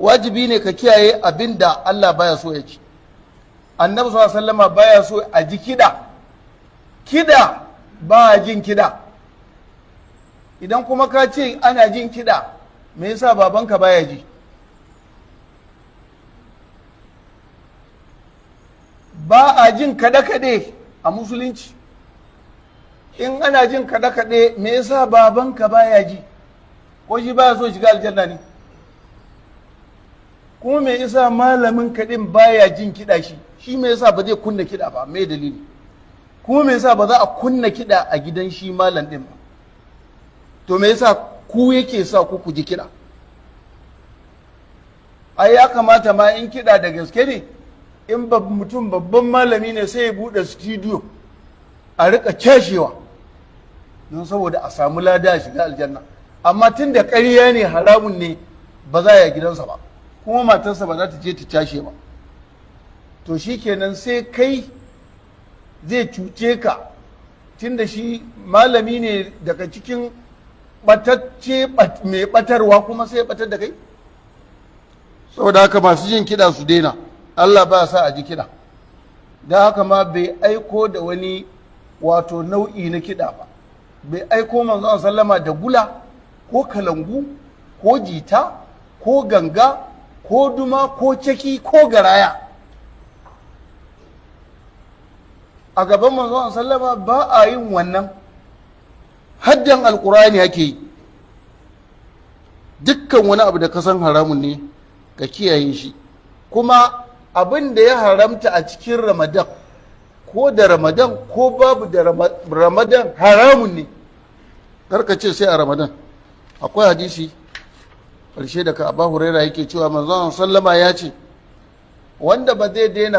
Wajibi ne ka kiyaye abin da Allah baya so ya ci. Annabi sallallahu alaihi wasallama baya so a ji kiɗa. Kiɗa ba jin kiɗa. Idan kuma ka ce ana jin kiɗa, me yasa babanka baya ji? Ba a jin kaɗe-kaɗe a musulunci. In ana jin kaɗe-kaɗe, me yasa babanka baya ji? Ko shi baya so shiga aljanna ne? Kuma me yasa malamin kaɗin baya jin kiɗa shi? Shi me yasa ba zai kunna kiɗa ba? Me dalili? Kuma me yasa ba za a kunna kiɗa a gidan shi malam ɗin ba? To me yasa ku yake sa ku ku ji kiɗa? Ai ya kamata ma in kiɗa da gaske ne, in mutum babban malami ne, sai ya buɗe studio a rika cashewa don saboda a samu lada a shiga aljanna. Amma tun da ƙarya ne, haramun ne, ba za a yi gidansa ba, kuma matarsa ba za ta je ta cashe ba. To shi kenan, sai kai zai cuce ka, tun da shi malami ne daga cikin batacce mai batarwa, kuma sai batar da kai. Saboda haka masu jin kiɗa su daina. Allah ba sa a ji kiɗa, don haka ma bai aiko da wani wato nau'i na kiɗa ba. Bai aiko manzon sallama da gula ko kalangu ko jita ko ganga ko duma ko caki ko garaya. A gaban manzon sallama ba a yin wannan. Haddan Alkur'ani ake yi. Dukkan wani abu da ka san haramun ne, ka kiyaye shi. Kuma abin da ya haramta a cikin Ramadan, ko da Ramadan ko babu da Ramadan, haramun ne. Karka ce sai a Ramadan. Akwai hadisi ƙarshe daga Abu Huraira, yake cewa manzon sallama ya ce wanda ba zai daina